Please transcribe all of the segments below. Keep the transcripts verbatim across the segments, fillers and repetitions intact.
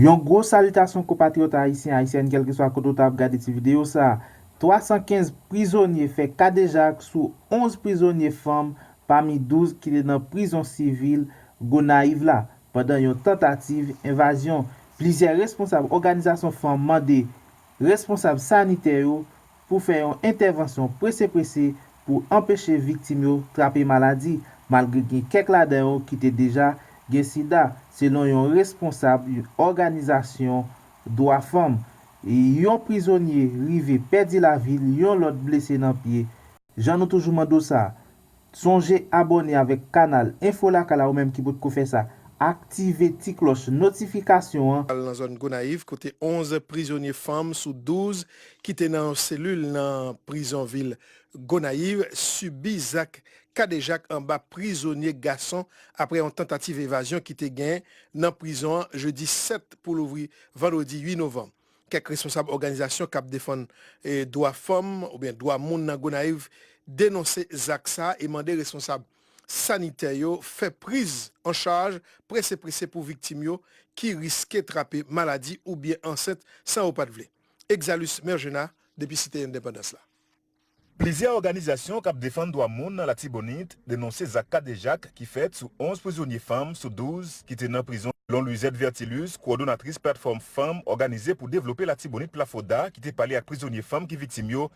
Yon gwo salitasyon konpatriyòt ayisyen, ayisyèn, kèlkeswa kote w t ap gade ti videyo sa a. Twa san kenz prizonye fè kadejak sou onz prizonye fanm pami douz ki te nan prizon sivil Gonayiv la, pandan yon tantativ envazyon. Plizyè responsab òganizasyon fanm mande responsab sanitè yo pou fè yon entèvansyon prese prese pou anpeche viktim yo trape maladi, malgre gen kèk ladan yo ki te deja gen sida, selon yon responsab òganizasyon dwa fanm. Yon prizonye rive pèdi lavi l, yon lòt blese nan pye. Jan nou toujou mande w sa, sonje abòne avèk kanal Enfo Lakay la, ou menm ki potko fè sa, aktive ti klòch notifikasyon an. Al nan zòn Gonayiv, kote onz prizonye fanm sou douz ki te nan yon selil nan prizon vil Gonayiv sibi zak kadejak anba prizonye gason apre yon tantativ evazyon ki te gen nan prizon an jedi sèt pou louvri vandredi uit novanm. Kèk responsab òganizasyon k ap defann, eh, dwa fanm oubyen dwa moun nan Gonayiv denonse zak sa a e mande responsab sanitè yo fè priz an chaj prese prese pou viktim yo ki riske trape maladi oubyen ansent san yo pa t vle. Exalus Mergena, depi Site Endepandans la. Plizyè òganizasyon k ap defann dwa moun nan Latibonit denonse zak kadejak ki fèt sou onz prizonye fanm sou douz ki te nan prizon. Selon Luisette Vertilus, kowòdonatris platfòm fanm òganize pou devlope Latibonit Plafoda, ki te pale ak prizonye fanm ki viktim yo,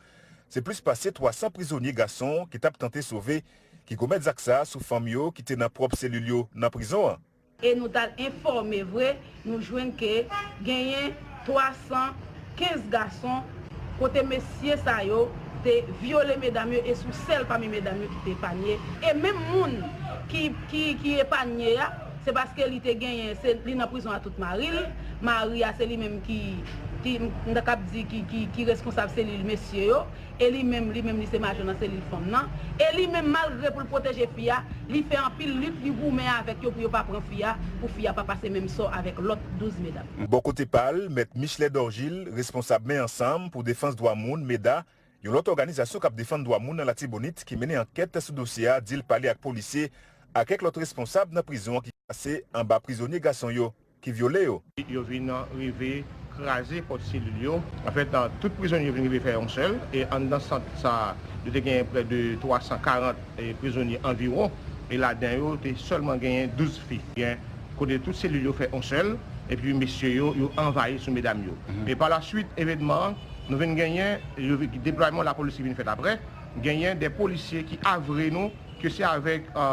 se plis pase twa san prizonye gason ki t ap tante sove ki komèt zak sa a sou fanm yo ki te nan pwòp selil yo nan prizon an. E nou t al enfòme vre, nou jwenn ke genyen twa san kenz gason, kote mesye sa yo te vyole medam yo e se yon sèl pami medam yo ki te epanye. E menm moun ki, ki, ki epanye a, se paske li te genyen, se, li nan prizon a tout mari l. Mari a, se li menm ki, ki, m ta kab di, ki, ki, ki responsab selil mesye yo. E li menm, li menm, li se majò nan selil fanm nan. E li menm, malgre pou l pwoteje fi a, li fè anpil lit, li goumen avèk yo pou yo pa pran fi a, pou fi a pa pase menm sò avèk lòt douz medam. Bò kote pa l, Mèt Michelet Dorgil, responsab Men Ansanm pou Defans Dwa Moun, meda, yon lòt òganizasyon k ap defann dwa moun nan Latibonit ki mennen ankèt sou dosye a, di l pale ak polisye ak kèk lòt responsab nan prizon an ki pase anba prizonye gason yo ki vyole yo. Yo vin rive kraze pòt selil yo. Anfèt, tout prizonye yo vin rive fè yon sèl. E anndan sant sa a, yo te genyen prè de twa san karant, e, prizonye anviwon. E ladan yo, te sèlman genyen douz fi. Gen kote tout selil yo fè yon sèl. Epi mesye yo, yo anvayi sou medam yo. Mhm. E pa la swit, evenman an, nou vin genyen, yo vin, deplwayman lapolis ki vin fèt apre, genyen de polisye ki avwe nou ke se avèk, e,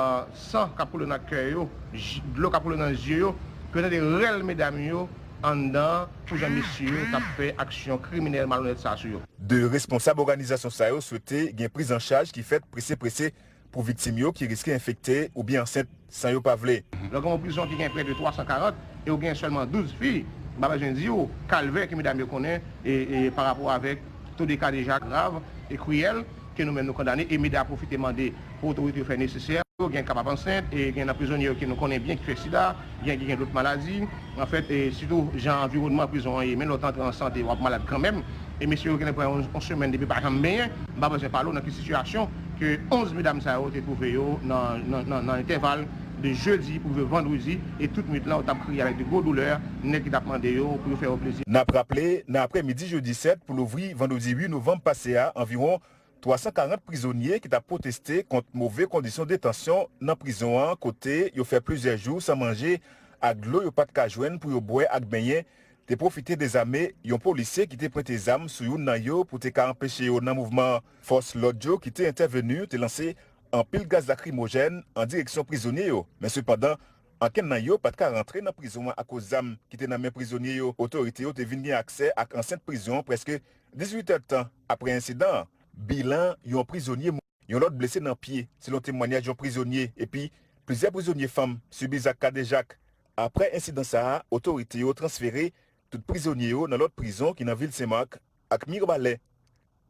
san k ap koule nan kè yo, ji-, dlo k ap koule nan zye yo, ke yo tande rèl medam yo anndan pou jan mesye yo t ap fè aksyon kriminèl malonèt sa a sou yo. De responsab òganizasyon sa yo swete gen priz an chaj ki fèt prese prese pou viktim yo ki riske enfekte oubyen ansent san yo pa vle. Lè w gen yon prizon ki gen prè de twa san karant e w gen sèlman douz fi, m pa bezwen di w kalvè ke medam yo konnen e, e pa rapò avèk to de kadejak grav e kriyèl ke nou menm nou kondane, e meda pwofite mande pou otorite yo fè nesesè. Gen k ap ansent, e gen nan prizonye yo ke nou konnen byen ki fè sida, gen ki gen lòt maladi. Anfèt, e sitou jan anviwònman prizon an ye, men lè w t antre an sante, w ap malad kanmenm. E mesye yo genlè pran yon, yon semèn depi pa janm benyen. M pa bezwen pale w nan ki sitiyasyon ke onz medam sa yo te twouve yo nan, nan, nan, nan entèval de jedi pou rive vandredi, e tout nwit lan, yo t ap kriye avèk de gwo doulè, nèg ki t ap mande yo pou yo fè yo plezi. N ap raple, nan aprèmidi jedi sèt pou louvri vandredi uit novanm pase a, anviwon twa san karant prizonye ki t ap pwoteste kont move kondisyon detansyon nan prizon an, kote yo fè plizyè jou san manje ak dlo yo pa t ka jwenn pou yo bwè ak benyen, te pwofite dezame yon polisye ki te pwente zam sou youn nan yo pou te ka anpeche yo nan mouvman an. Fòs lòd yo ki te entèveni te lanse anpil gaz lakrimojèn an direksyon prizonye yo, men sepandan, ankenn nan yo pa t ka rantre nan prizon an akoz zam ki te nan men prizonye yo. Otorite yo te vin gen aksè ak ansent prizon an prèske dizuit èdtan apre ensidan an. Bilan, yon prizonye mouri, yon lòt blese nan pye, selon temwanyaj yon prizonye, epi plizyè prizonye fanm sibi zak kadejak. Apre ensidan sa a, otorite yo transfere tout prizonye yo nan lòt prizon ki nan vil Senmak ak Mibalè.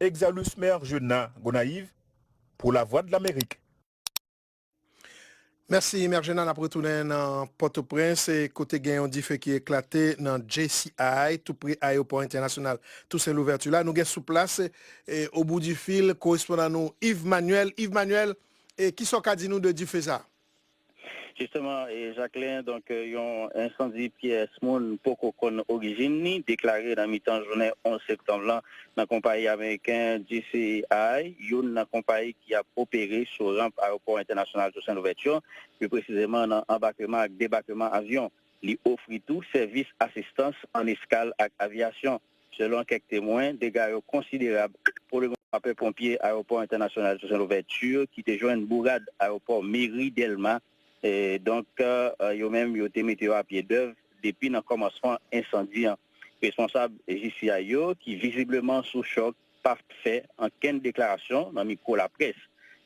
Exalus Mergena, Gonayiv, pou Lavwadlamerik. Mèsi, Mergena. N ap retounen nan Pòtoprens, e kote gen yon dife ki eklate nan J C I, tou pre ayewopò entènasyonal Toussaint Louverture la. Nou gen sou plas, e, o bout di fil, korespondan nou Yves Manuel. Yves Manuel, e, kisa w ka di nou de dife sa a? Jisteman, e, Jacquelin, donk, e, yon ensandi pyès moun poko konn orijin li, deklare nan mitan jounen onz septanm lan nan konpayi ameriken G C I, youn nan konpayi ki ap opere sou ranp ayewopò entènasyonal Toussaint Louverture, pi presizeman nan anbakeman ak debakeman avyon. Li ofri tou sèvis asistans an eskal ak avyasyon. Selon kèk temwen, dega yo konsiderab. Pou lemoman, sapè ponpye ayewopò entènasyonal Toussaint Louverture, ki te jwenn bourad ayewopò meri Dèlma, e, donk, e, yo menm, yo te mete yo a pye dèv depi nan kòmansman ensandi an. Responsab G C I yo, ki vizibleman sou chòk, pa fè ankenn deklarasyon nan mikwo laprès.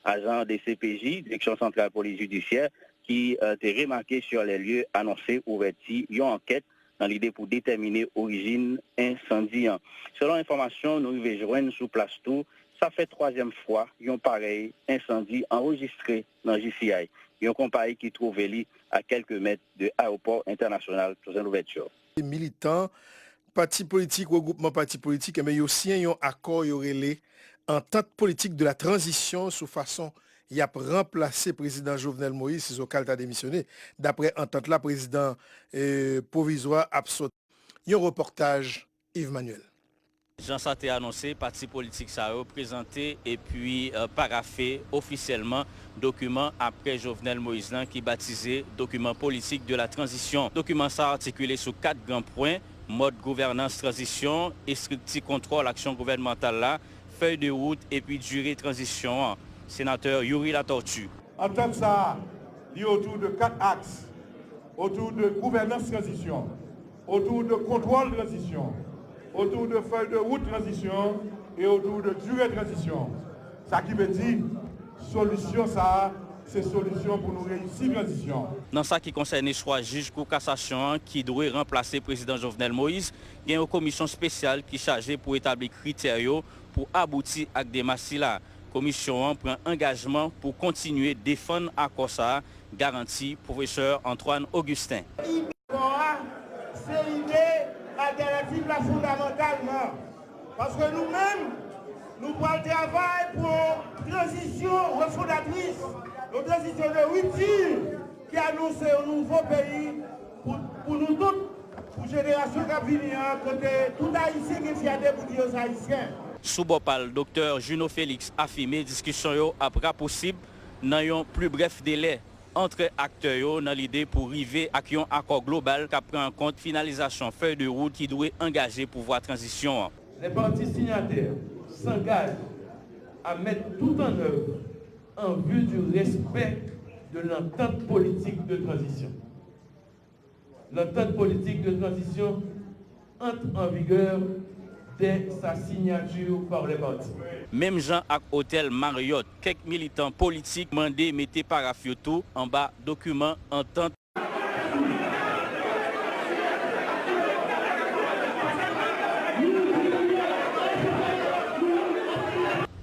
Ajan D C P J, Direksyon Santral Polis Jidisyè, ki, e, te remake sur les lieux, anonse ouvèti yon ankèt nan lide pou detèmine orijin ensandi an. Selon enfòmasyon nou rive jwenn sou plas tou, sa fè twazyèm fwa yon parèy ensandi anrejistre nan G C I, yon konpayi ki twouve li a kèlke mèt de ayewopò entènasyonal Toussaint Louverture. Militan pati politik, regwoupman pati politik, enben, yo siyen yon akò yo rele Antant Politik de la Tranzisyon sou fason y ap ranplase prezidan Jovenel Moïse, sizoka l ta demisyone. Daprè antant la, prezidan, e, pwovizwa ap sòti. Yon repòtaj Yves Manuel. Jan sa te anonse, pati politik sa yo prezante epi, e, parafe ofisyèlman dokiman aprè Jovenel Moïse lan ki batize Document Politique de la Transition. Dokiman sa atikile sou kat gran pwen: mòd gouvènans tranzisyon, estrikti kontwòl aksyon gouvènmantal la, fèy de wout epi dire tranzisyon an. Senatè Youri Latortue. Antant sa a, li otou de kat aks, otou de gouvènans tranzisyon, otou de kontwòl tranzisyon, otou de fèy de wout tranzisyon e otou de dire tranzisyon. Sa ki vle di, solisyon sa a, se solisyon pou nou reyisi tranzisyon. Nan sa ki konsène chwa jij Kou Kasasyon an ki dwe ranplase prezidan Jovenel Moïse, gen yon komisyon espesyal ki chaje pou etabli kritè yo pou abouti ak demach sila. Komisyon an pran angajman pou kontinye defann akò sa a, garanti pwofesè Antoine Augustin. Akò a, se ide altènatif la fondamantalman. Paske nou menm, nou pral travay pou yon tranzisyon refondatris, yon tranzisyon de ripti ki anonse yon nouvo peyi pou, pou nou tout, pou jenerasyon k ap vini an, kote tout Ayisyen gen fyète pou di yo se Ayisyen. Sou bò pa l, Doktè Junot Félix afime diskisyon yo ap rapousib nan yon pli brèf delè ant aktè yo nan lide pou rive ak yon akò global k ap pran an kont finalizasyon fèy de wout ki dwe angaje pouvwa tranzisyon an. Les parties signataires s'engagent à mettre tout en œuvre en vue du respect de l'entente politique de transition. L'entente politique de transition entre en vigueur dès sa signature par les parties. Menm jan ak otèl Marriott, kèk militan politik mande mete paraf yo tou anba dokiman antant.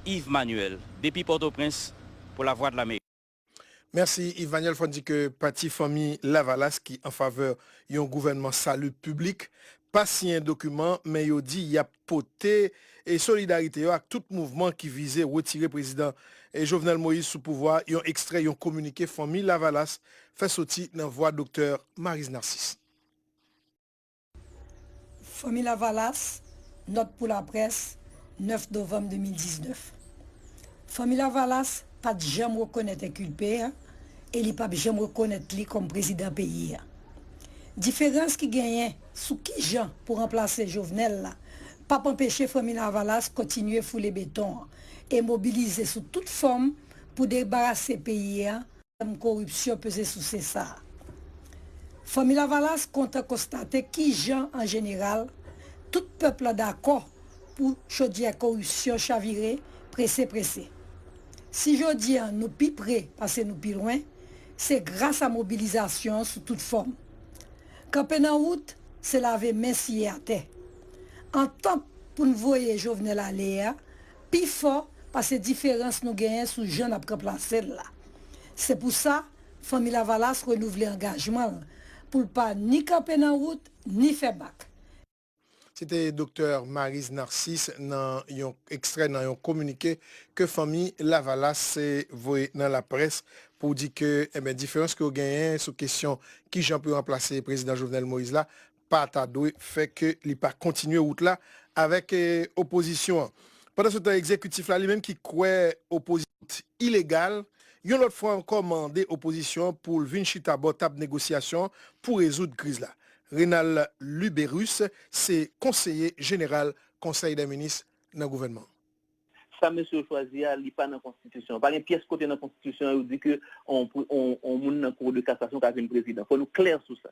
Yves Manuel, depi Pòtoprens, pou Lavwadlamerik. Mèsi, Yves Manuel. Fò n di ke pati Fanmi Lavalas, ki an favè yon gouvènman sali piblik, pa siyen dokiman, men yo di y ap pote e solidarite yo ak tout mouvman ki vize retire prezidan e Jovenel Moïse sou pouvwa. Yon ekstrè yon kominike Fanmi Lavalas fè soti nan vwa Doktè Maryse Narcisse. Fanmi Lavalas, nòt pou laprès, nèf novanm de mil diznèf. Fanmi Lavalas pa t janm rekonèt enkilpe a e li p ap janm rekonèt li kòm prezidan peyi a. Diferans ki genyen sou kijan pou ranplase Jovenel la p ap anpeche Fanmi Lavalas kontinye foule beton an e mobilize sou tout fòm pou debarase peyi a sistèm koripsyon peze sou se sa a. Fanmi Lavalas kontan konstate kijan, an jeneral, tout pèp la dakò pou chodyè koripsyon chavire prese prese. Si jodi a nou pi pre pase nou pi lwen, se gras a mobilizasyon sou tout fòm. Kanpe nan wout, se lave men siye atè. Antant pou n voye Jovenel ale a pi fò pase diferans nou genyen sou jan n ap ranplase l la. Se pou sa, Fanmi Lavalas renouvle angajman l pou l pa ni kanpe nan wout, ni fè bak. Se te Doktè Maryse Narcisse nan yon ekstrè nan yon kominike ke fanmi Lavalas voye nan laprès pou di ke, enben, diferans ke yo genyen sou kesyon kijan pou yo ranplase Prezidan Jovenel Moïse la pa ta dwe fè ke li pa kontinye wout la avèk, eh, opozisyon an. Pandan se tan, egzekitif la, li menm ki kwè opozisyon ilegal, yon lòt fwa ankò mande opozisyon an pou l vin chita bò tab negosyasyon an pou rezoud kriz la. Renald Lubérus se konseye jeneral Konsèy dè Minis nan gouvènman an. Sa mesye yo chwazi a, li pa nan konstitisyon an. Pa gen pyès kote nan konstitisyon an yo di ke on, on, on moun nan Cour de cassation ka vin prezidan. Fò nou klè sou sa.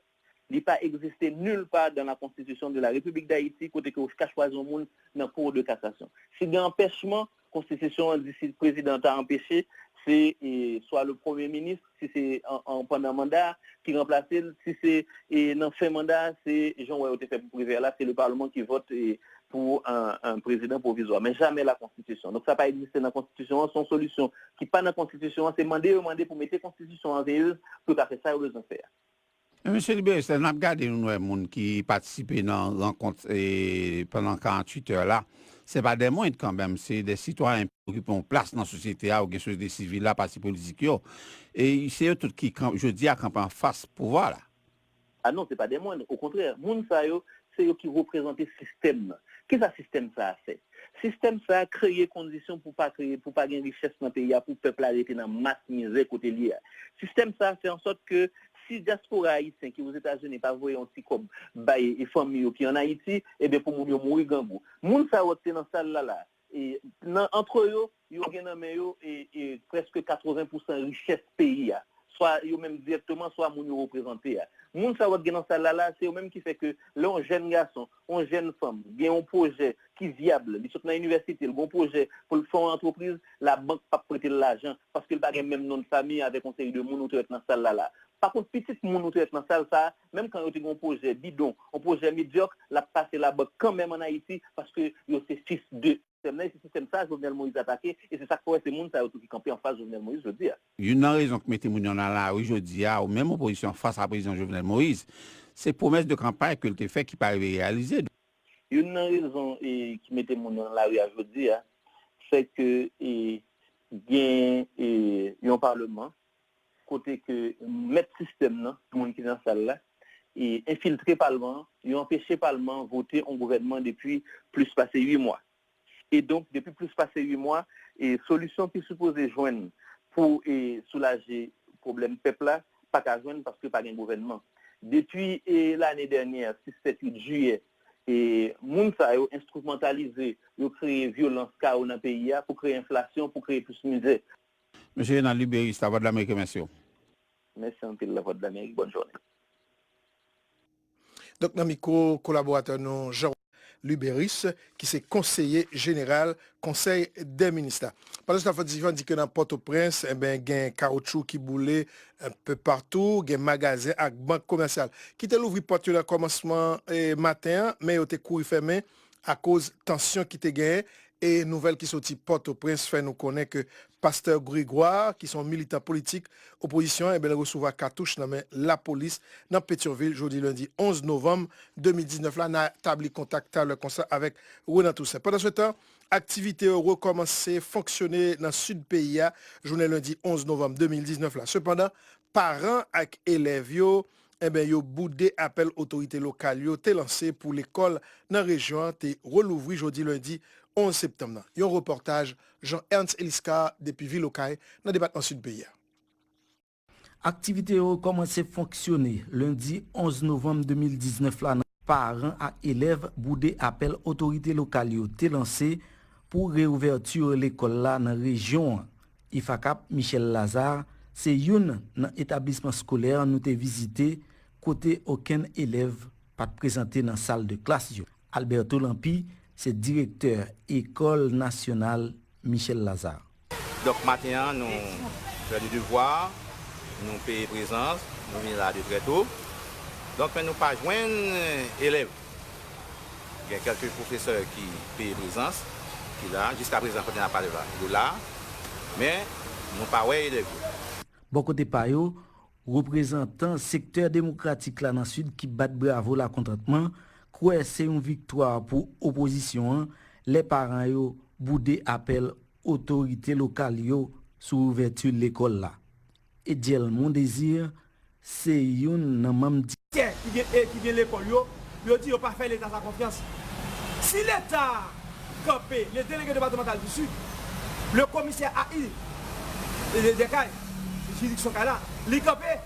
Li pa egziste nil pa dans la Constitution de la République d'Haïti kote ke ou ka chwazi yon moun nan Cour de cassation. Si gen anpèchman, konstitisyon an di si prezidan an ta anpeche, se, e, swa le premye minis, si se an, an, pandan manda a, ki ranplase l, si se, e, nan fen manda a, se jan w wè yo te fè pou Privè la, se le Parlement ki vote, e, pou an, an prezidan pwovizwa, men jamè la konstitisyon. Donk sa pa egziste nan konstitisyon an, se yon solisyon ki pa nan konstitisyon an, se mande yo mande pou mete konstitisyon an veyez pou yo ka fè sa yo bezwen fè a. Men, Mesye Liberis, lè n ap gade, nou wè moun ki patisipe nan rankont, e, pandan karanntuit è la, se pa de mwen kanmenm, se de sitwayen ki okipe yon plas nan sosyete a, ou gen sosyete sivil la, pati politik yo. E se yo tout ki, kan- jodi a, kanpe anfas pouvwa la. A non, se pa de mwen. Okontrè, moun sa yo, se yo ki reprezante sistèm nan. Kisa sistèm sa a fè? Sistèm sa a kreye kondisyon pou pa kreye, pou pa gen richès nan peyi a, pou pèp la rete nan mas mizè kote l ye a. Sistèm sa a fè ansòt ke si dyaspora ayisyen ki Ozetazini pa voye yon ti kòb bay e fanmi yo ki ann Ayiti, ebyen pou moun yo mouri grangou. Moun sa yo ki te nan sal la la, e, nan, antre yo, yo gen nan men yo e, e, prèske katreven pousan richès peyi a, swa yo menm dirèkteman, swa moun yo reprezante a. Moun sa yo ki gen nan sal la la, se yo menm ki fè ke lè yon jèn gason, yon jèn fanm gen yon pwojè ki vyab, li sot nan inivèsite, li gen yon pwojè pou l fè yon antrepriz, labank p ap prete l lajan paske l pa gen menm non de fanmi avèk yon seri de moun ou te wè k nan sal la la. Pakont, pitit moun ou te wè k nan sal sa a, menm kan yo te gen yon pwojè bidon, yon pwojè medyòk, l ap pase labank kanmenm ann Ayiti paske yo se fis de sistèm nan, e se sistèm sa a Jovenel Moïse atake, e se sa k fè w wè se moun sa yo tou ki kanpe anfas Jovenel Moïse jodi a. Youn nan rezon k mete moun yo nan lari jodi a, ou menm opozisyon fas a prezidan Jovenel Moïse, se pwomès de kanpay ke l te fè ki pa rive reyalize. Youn nan rezon, e, ki mete moun yo nan lari a jodi a, se ke, e, gen, e, yon paleman kote ke mèt sistèm nan, moun ki nan sal la, e enfiltre palman an, yo anpeche palman an vote yon gouvènman depi plis pase uit mwa. E donk, depi plis pase uit mwa, e solisyon ki sipoze jwenn pou, e, soulaje pwoblèm pèp la, pa ka jwenn paske pa gen gouvènman. Depi, e, lane dènyè, sis, sèt, uit jiyè, e, moun sa yo enstrimantalize, yo kreye vyolans, kawo nan peyi a pou kreye enflasyon, pou kreye plis mizè. Mesye Renald Lubérus, Lavwadlamerik remèsye w. Mèsi anpil, Lavwadlamerik. Bòn jounen. Donk, nan mikwo kolaboratè nou, Jean Lubérus, ki se konseye jeneral Konsèy dè Minis la. Pandan se tan, fò di, fò di ke nan Pòtoprens, enben, gen kawotchou ki boule enpe patou, gen magazen ak bank komèsyal ki te louvri pòt yo nan kòmansman, e, maten an, men yo te kouri fèmen akoz tansyon ki te genyen. E nouvèl ki soti Pòtoprens fè nou konnen ke pastè Grégoire, ki se yon militan politik opozisyon an, enben, l resevwa katouch nan men lapolis nan Petyonvil jodi lendi onz novanm de mil diznèf la. N a tabli kontak talè konsa avèk Renan Toussaint. Pandan se tan, aktivite yo rekòmanse fonksyone nan sid peyi a jounen lendi onz novanm de mil diznèf la. Sepandan, paran ak elèv yo, enben, yo boude apèl otorite lokal yo te lanse pou lekòl nan rejyon an te relouvri jodi lendi onz septanm nan. Yon repòtaj Jean Ernst Eliscar depi vil Okay, nan depatman Sid peyi a. Aktivite yo kòmanse fonksyone lendi onz novanm de mil diznèf la nan paran ak elèv boude apèl otorite lokal yo te lanse pou reouvèti lekòl la nan rejyon an. Ifakap Michel Lazare se youn nan etablisman skolè nou te vizite kote okenn elèv pa t prezante nan sal de klas yo. Alberto Lampy se direktè Ecole Nationale Michel Lazare. Donk, maten an, nou fè de devwa, nou peye prezans, nou vin la de trè to. Donk, men nou pa jwenn elèv. Gen kèlke pwofesè ki peye prezans, ki la. Jiska prezan, kote n ap pale la, yo la, men nou pa wè elèv yo. Bò kote pa yo, reprezantan sektè demokratik la nan Sid ki bat bravo lakontantman, kwè se yon viktwa pou opozisyon an lè paran yo boude apèl otorite lokal yo sou ouvèti lekòl la. Ediel Mondésir se youn nan manm di. Tè ki gen, e ki gen lekòl yo, yo di yo pa fè Leta sa konfyans. Si Leta kanpe, le délégué départemental du Sud, le commissaire A I de, de Kay, jiridiksyon Kay la, li kanpe,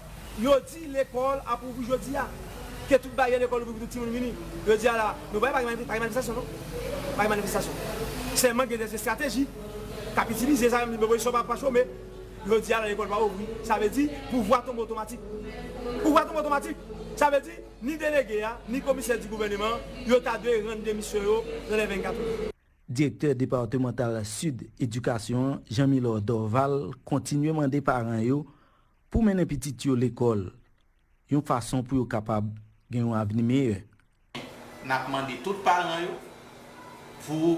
yo di lekòl ap ouvri jodi a. Ke tout baryè lekòl ouvri pou tout timoun vini. Yo di a la, nou pa gen, pa gen manifestasyon non. Pa gen manifestasyon. Sèlman gen de estrateji k ap itilize, sa menm opozisyon pa, pa chome. Yo di a la lekòl pa ouvri. Sa vle di pouvwa tonbe otomatik. Pouvwa tonbe otomatik. Sa vle di ni delege a, ni komisè di gouvèneman, yo ta dwe rann demisyon yo nan lè vennkat ou. Direktè depatmantal Sid Edikasyon an, Jean Milor Dorval, kontinye mande paran yo pou mennen pitit yo lekòl, yon fason pou yo kapab gen yon avni meyè. N ap mande tout paran yo pou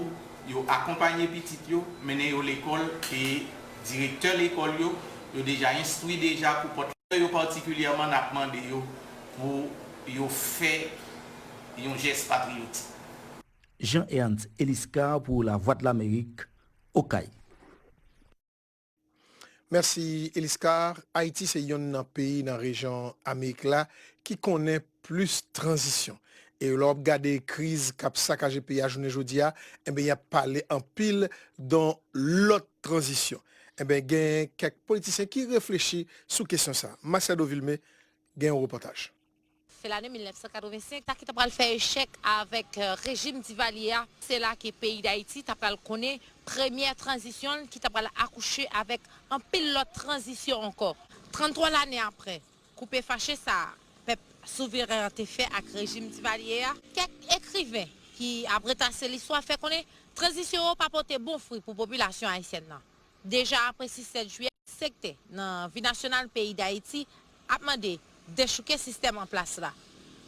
yo akonpanye pitit yo, mennen yo lekòl, e direktè lekòl yo, yo deja enstwi deja pou pòt yo patikilyèman, n ap mande yo pou yo fè yon jès patriyotik. Jean Ernst Eliscar pou Lavwadlamerik, Okay. Mèsi, Eliscar. Ayiti se yonn nan peyi nan rejyon Amerik la ki konnen plis tranzisyon. E lè w ap gade kriz k ap sakaje peyi a jounen jodi a, enben, y ap pale anpil de yon lòt tranzisyon. Enben, gen kèk politisyen ki reflechi sou kesyon sa a. Masiado Vilmé gen yon repòtaj. Se lane mil nèf san katrevensenk, sa ki ta pral fè echèk avèk, euh, rejim Divalye a. Se la ke peyi Dayiti ta pral konnen premyè tranzisyon l ki ta pral akouche avèk anpil lòt tranzisyon ankò. Tranntwa lane apre, koupe fache sa a pèp souveren an te fè ak rejim Divalye a, kèk ekriven ki ap retase listwa fè konnen tranzisyon yo pa pote bon fwi pou popilasyon ayisyèn nan. Deja apre sis sèt jiyè, sektè nan vi nasyonal peyi Dayiti ap mande dechouke sistèm an plas la.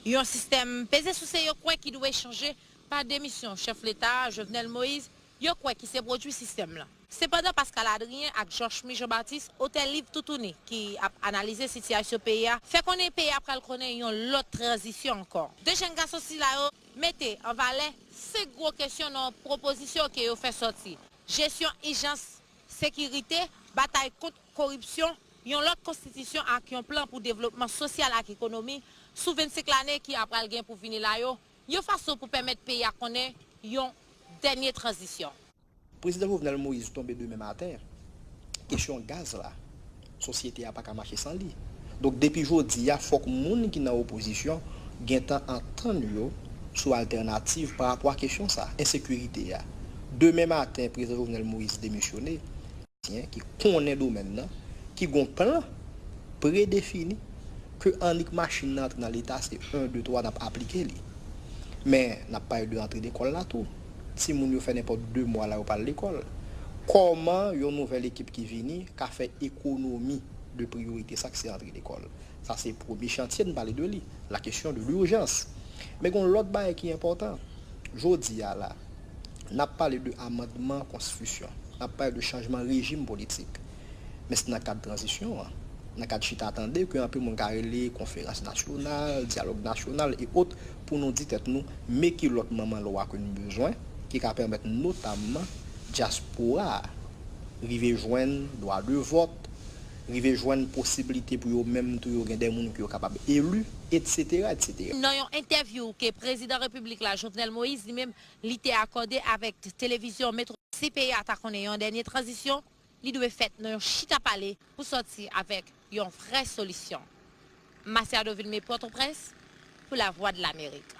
Yon sistèm peze souse yo kwè ki dwe chanje pa demisyon chèf Leta a, Jovenel Moïse, yo kwè ki se pwodui sistèm lan. Sepandan, Pascal Adrien ak Georchemy Jean Baptiste, otè liv Toutouni ki ap analize sitiyasyon peyi a, fè konnen peyi a pral konnen yon lòt tranzisyon ankò. De jèn gason sila yo mete an valè senk gwo kesyon nan pwopozisyon ke yo fè sòti: jesyon ijans, sekirite, batay kont koripsyon, yon lòt konstitisyon ak yon plan pou devlopman sosyal ak ekonomi sou vennsenk lane ki apral gen pou vini la yo, yon fason pou pèmèt peyi a konnen yon dènye tranzisyon. Prezidan Jovenel Moïse tonbe demen maten, kesyon gaz la, sosyete a pa ka mache san li. Donk, depi jodi a, fòk moun ki nan opozisyon gentan antann yo sou altènativ pa rapò a kesyon sa, ensekirite a. Demen maten, Prezidan Jovenel Moïse demisyone, ki konnen domèn nan, ki gon plan predefini, ke annik machin nan antre nan Leta, se en, de, twa, n ap aplike li. Men, n ap pale de rantre lekòl la tou. Timoun yo fè nenpòt de mwa la, yo pa al lekòl. Kòman yon nouvèl ekip ki vini ka fè ekonomi de priyorite sa k se rantre lekòl? Sa se premye chantye n pale de li, la question de l'urgence. Men gon lòt bagay ki enpòtan. Jodi a la, n ap pale de amandman konstitisyon, n ap pale de chanjman rejim politik. Men se nan kad tranzisyon an, nan kad chita tande ke anpil moun ka rele konferans nasyonal, dyalòg nasyonal e ot, pou nou di tèt nou, men ki lòt manman lwa ke nou bezwen, ki ka pèmèt notamman dyaspora a rive jwenn dwa de vòt, rive jwenn posiblite pou yo menm tou yo gen de moun ke yo kapab eli, etsetera, etsetera. Nan yon entèvyou ke prezidan repiblik la, Jovenel Moïse, li menm, li te akòde avèk televizyon Metro, si peyi a ta konnen yon dènye tranzisyon, li dwe fèt nan yon chita pale pou sòti avèk yon vrè solisyon. Masiado Vilmé, Pòtoprens, pou Lavwadlamerik.